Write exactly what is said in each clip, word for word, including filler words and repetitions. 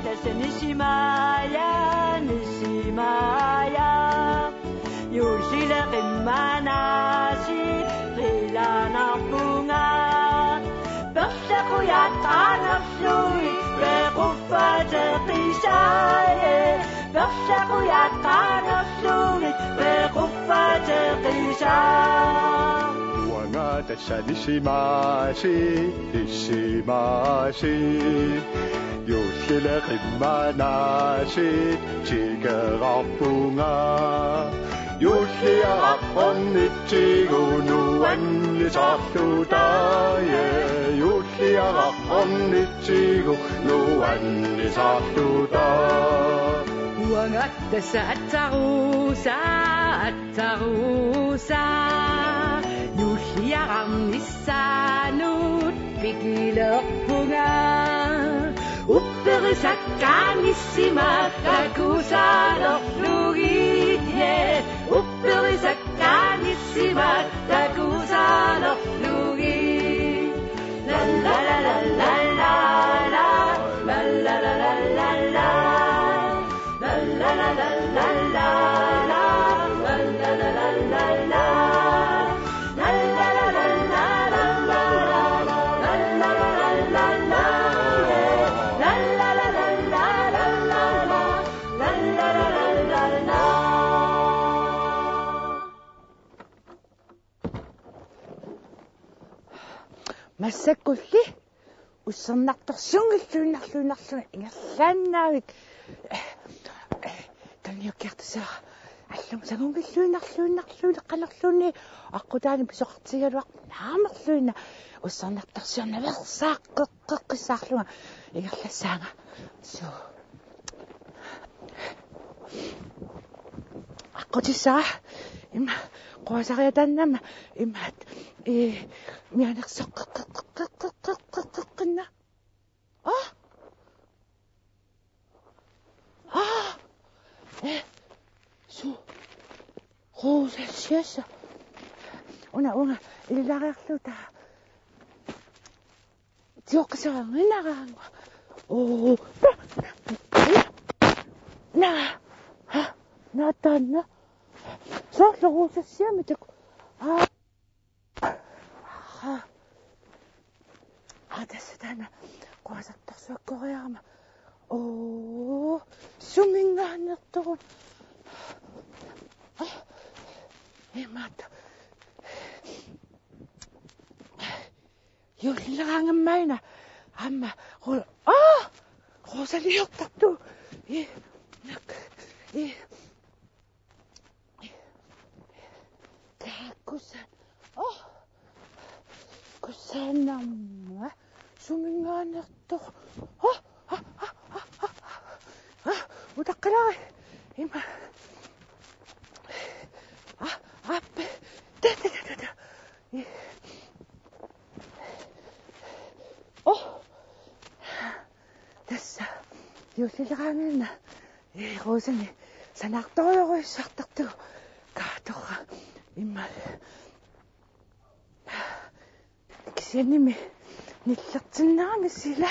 Nissimaaja, nissimaaja. Juullile qimmanaasiit qilanarpunga. Perlaqujat qaangerlugit pequffateqisaaja. Perlaqujat qaangerlugit pequffateqisaa. Uanga tassa nissimaasiit, nissimaasiit. Juullile qimmanaasiit tikerarpunga. Juulliaraq ornitsigu nuannisarluta, ja. Juulliaraq ornitsigu nuannisarluta. Uanga tassa atsaruusaa, atsaruusaa. Juulliaraq nissaanut pikilerpunga. Upperisakka nissimat takusaalerlugit, ja. Upperisakka nissimat takusaalerlugit. La la la la la la la. La la la la la la la. Massakkulli ussernartorsiunngilluinnarluinnarlunga ingerlaannavik. Tunniukkiartussavara. Allum sangunngilluinnarluinnarlunga qanorluunniit aqqutaani pisoqartigigaluarpoq naamerluinnaq ussernartorsiornaveersaaqqeqqissaarlunga ingerlassaanga. Suu. Aqqutissara. Ima quasariataannama imaat. Ee, mianersoqqeqqeqqinna. Aa. Aa. Ee. Suu. Ruusassiassaq. Una uunga ililariarluta. Tioqqisarinnaraangu. Oo. Na. Ha. Na taanna. Soorlu ruusassiamik taku. Aa. Aa. Aa, tassa taanna. Quasartorsuakkoriarama. Oo. Suminngaanneertoruna. Aa. Imaattoq. Juullileraangammaina aamma ru-, aa! Ruusaliortartoq. Ii, nak-, ii. Taakkusan-, aa! Kusanarma suminngaanneertoq. Aa! Aa, utaqqilaarit. Ima. Aa, aappe. Ta, ta, ta, ta, ta. Ii. Oo. Tassa. Juullileraangaanna. Ii, ruusani. Sanaartorujorujussuartartoq. Kaatorra. Ima. Kisiannimi nillertinnerami sila.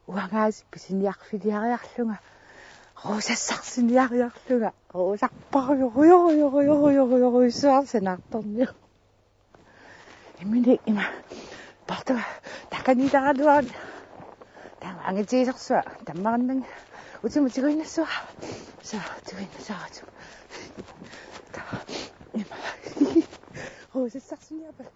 Uangaasiit pisiniarfiliariarlunga, ruusassarsiniariarlunga, ruusarparujorujorujorujorujorujorujussuarsi sanaartorniarlunga. Imminut ima. Portuga takaniileraluarami. Taava angitigisorsuaq tammarannanga. Utimut tiguinnassavara. Suu, tiguinnassavara. Taava ima. Ruusassarsiniarpara.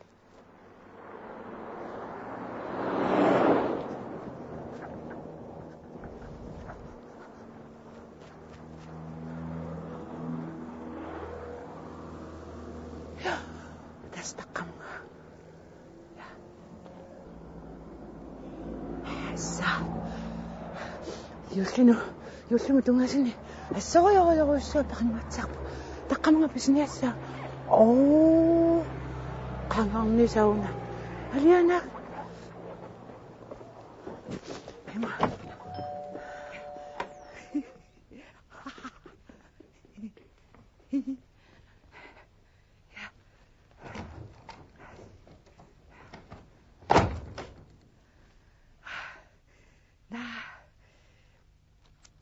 Tassa taqqamunga. Assa. Juullimi, juullimut tungaanut. Assorujorujorujussuaq peqinngaatsiarpoq. Taqqamunga pisiniassaanga. Oo. Qangarnisauna. Aliana. Ima.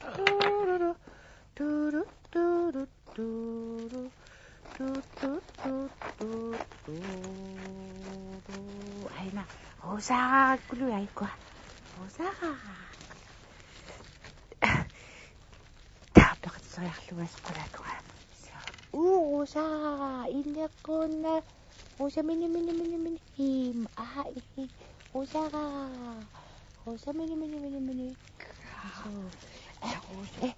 Tururu, turu, turu, turu, tu, tu, tu, tu, turu. Aina, Rosa, kulu ai kwa. Rosa. Tapeqatseriarlugu asqulaakua. Uu, Rosa, ineqquna. Rosa, mini, mini, mini, mini. Im, aa, ihi. Rosa. Rosa, mini, mini, mini, mini. So. Eh, eh,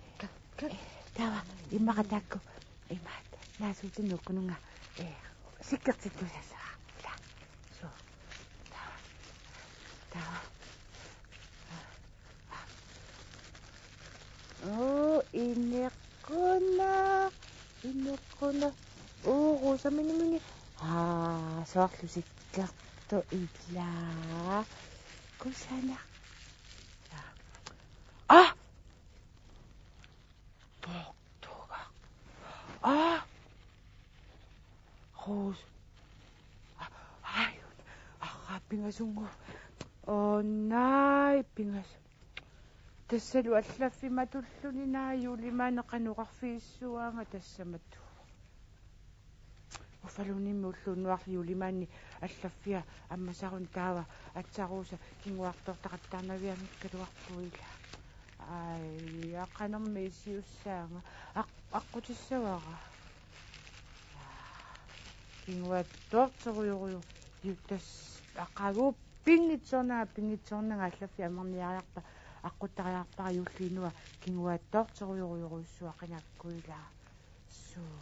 eh, taava, immaqa taakku. Imaat. Naasuutinnut ukkununga. Eh, sikkertittusassavara. Ila. So. Taava. Taava. Oo, ineqquna, ineqquna. Oo, Rosa, mini, mini. Aa, soorlu sikkertoq ila. Kusanaq. Aa! Toortugaq. Aa! Rosa. Ai, arraa pingasunngooq. Oo, naai, pingas-. Tassalu allaffimatulluunniit naak juulimaani qanoq oqarfigissuaanga tassamatut. Uffaluunniimmi ulloq unnuarlu juulimaanni allaffia ammasaruni taava aatsaat Rosa kinguartoortaqattaarnavianngikkaluarpoq ila. Ai, aqanermi isiussaanga. Aq-, aqqutissavara. Kinguaattoortorujoruju-, ju-, tassa aqagu pinngitsoornanga, pinngitsoornanga allaffia amerniariarpara, aqquttariarpara juulliinnua kinguaattoortorujorujorujussuaq qinakku ila. Suu,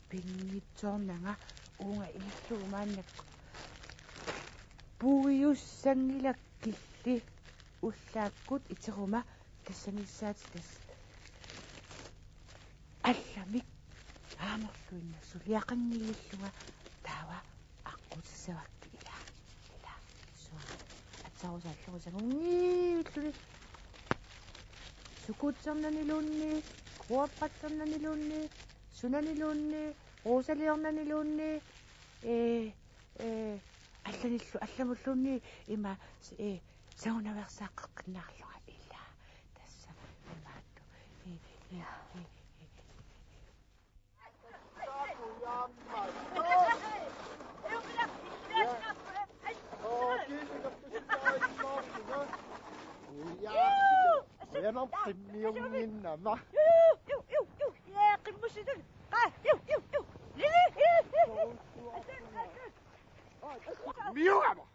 pinngitsoornanga uunga illugu maannakkut. Puiussanngilakkilli ullaakkut iteruma tassaniissaat tassa. Allamik aamerluinnaq suliaqanngilluinnarlunga taava aqqutissavakkit ila. Ila. Suu. Aatsaat Rosa allugu sangunngiilluni. Sukuutsernaniluunniit, kuappatserniluunniit, sunaniluunniit, Rosaliornaniluunniit, ee, ee, allanillu, allamulluunniit ima, ee, sangunaveersaaqqeqqinnaarlunga ila. Tassa imaattoq. Ee, ee, ee, ee. Miugama.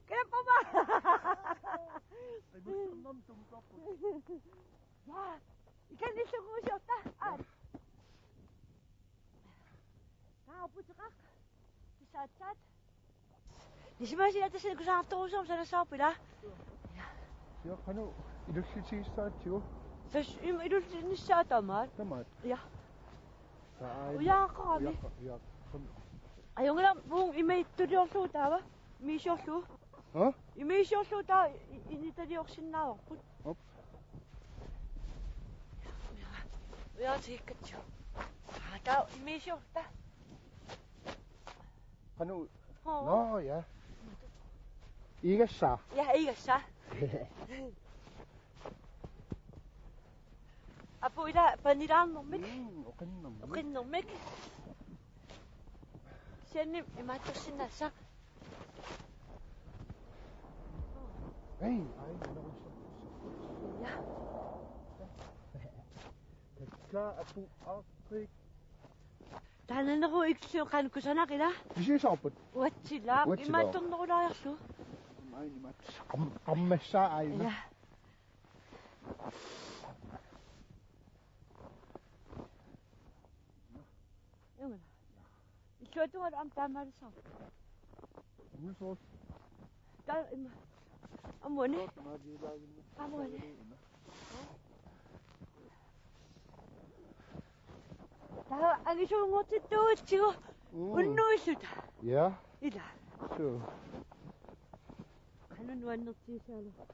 Qiaqquma. Qimussernermik tumikkorput. Ja, ikanillugu usiorta. Aa. Taava puteqaaq. Tassa aatsaat. Nisimasia tassa kusanartorujussuarmik sanassavarput ila. Siaqqanu ilullitigissaatigu. Tassa im-, ilullitinnissaa tamaat. Tamaat. Ja. Taava aina. Ujaaqarami. Ujaqa-, ujaqa-, ajunngilaq puung imaattuliorlugu taava. Imiisiorlugu. Ha? Imiisiorlugu taava i-, initaliorsinnaavarput. Op. Ujaatigikkatsu. Aa, taava imiisiorlugu taava. Qanoq? Hoo. Nå, ja. Iigassaa. Ja, iigassaa. Apu ila panilaarnermik. Mm, oqinnermik. Oqinnermik. Sianni imaattorsinnaassaq. Hej, ej, den er udsat. Ja. Takka apu aqqik. Taanna neru iksu qan kusanaq ila. Pisiasaarput. Uatsilaaq. Uatsilaaq. Imaattornerulaariarlugu. Aina imaat. Qam-, qammassaa aina. Ja. Illuatungalu aamma taamaalissaaq. Uisoq. Taa imma. Amuani. Amuani. Taava angisuunngortittuutsigu. Mm. Unnuilluta. Ja. Ila. Suu. Qanoq nuannertigissavarput.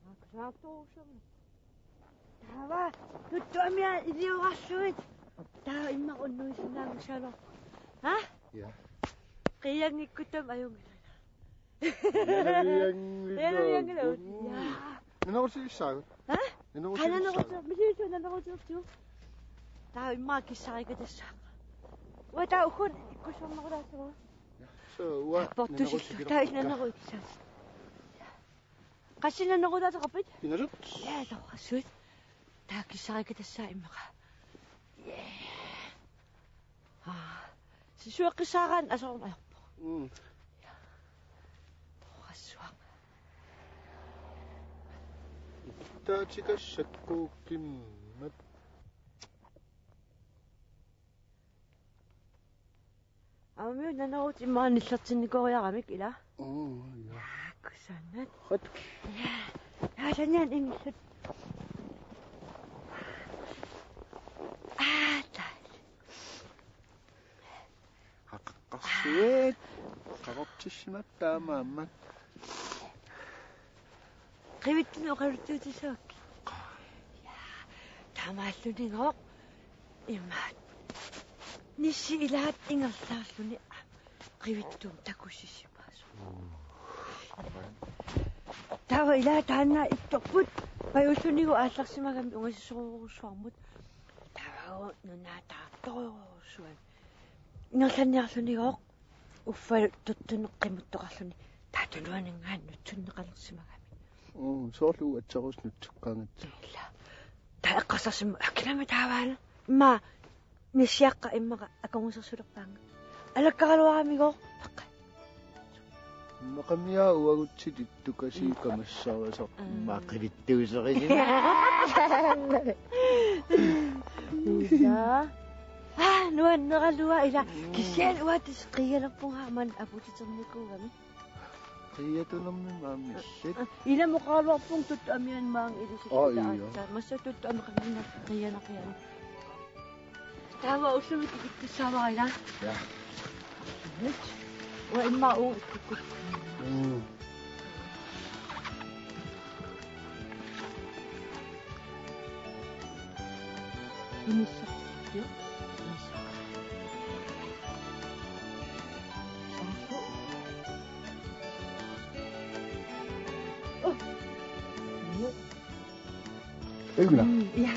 Aa, kusanartorujussuarmik. Taava, tuttuamia iliorarsuit. Taava immaqa unnuisinnaanngussavarput. Ha? Ja. Qiianngikkuttaaq ajunngilaq. Qiianngilaq. Qiianngilaq. Ja. Nanerutissaavit? Ha? Nanerutissaavit? Nanerutissaavit. Misiisa nanerutissaavit? Taava immaqa kissarikatassaaqa. Uanga taava uku ikkussuarnerulaassaanga. Ja. So, uanga portusillu. Nanerutikka. Taava nanerutissaavit. Qassinnanerulaasaqarpit? Pingasut. Ja, torrassuit. Taava kissarikatassaaqa immaqa. Ja. Aa, sisueqqissaaraanni asoorneq ajorpoq. Mm. Torrassuaq. Taatikassakku kimmat. Aamma nanerutit immaqa nillertinnikooriaramik ila. Oo, ja. Aa, kusanat. Hot. Ja. Ja, sanian ingillut. Aa, taal. Haqaqqarsuit. Qaqortissimat taamaammat. Qivittunik oqaluttuutissavakkit. Taamaallunigooq imaat. Nissi ilaat ingerlaarluni qivittuumik takusisimaasoq. Taava ilaa taanna ittorput pajullunilu aallarsimagami ungasissorujussuarmut. Taava nunaa taartorujussuarmut. Ingerlanniarlunigooq. Uffa tuttuneq qimuttoqarluni taava tunuaninngaanniit nutsunneqalersimagami. Oo, soorlu uatserus nutsukkaangatsi. Ila. Taava eqqarsarsimavoq: Akinami taavaana. Immaqa nissiaqqat immaqa akornusersulerpaannga. Alakkaraluaramigooq. Immaqa. Immaqami uagutsit ittukasiit kamassarisarput. Aa. Immaqa qivittuuserisimavoq. Ila. Aa, nuanneraluaq ila. Mm. Kisianni uanga tassa qiialerpunga aamma aputiternikuugami. Qiiatunermi maamillit. Ila oqaraluarpunga tuttu amiani maanga ilisittuta. Aa, ija. Aatsaat massa tuttu ameqanngimmat qiianaqiani. Taava ullumi tikittussaavara ila. Ja. Uanga immaqa uunga ikkukkut. Mm. Inissaq. Jo. Inissaq. Soorlu. Oh. Jo. Ei, minä. Mm, ja.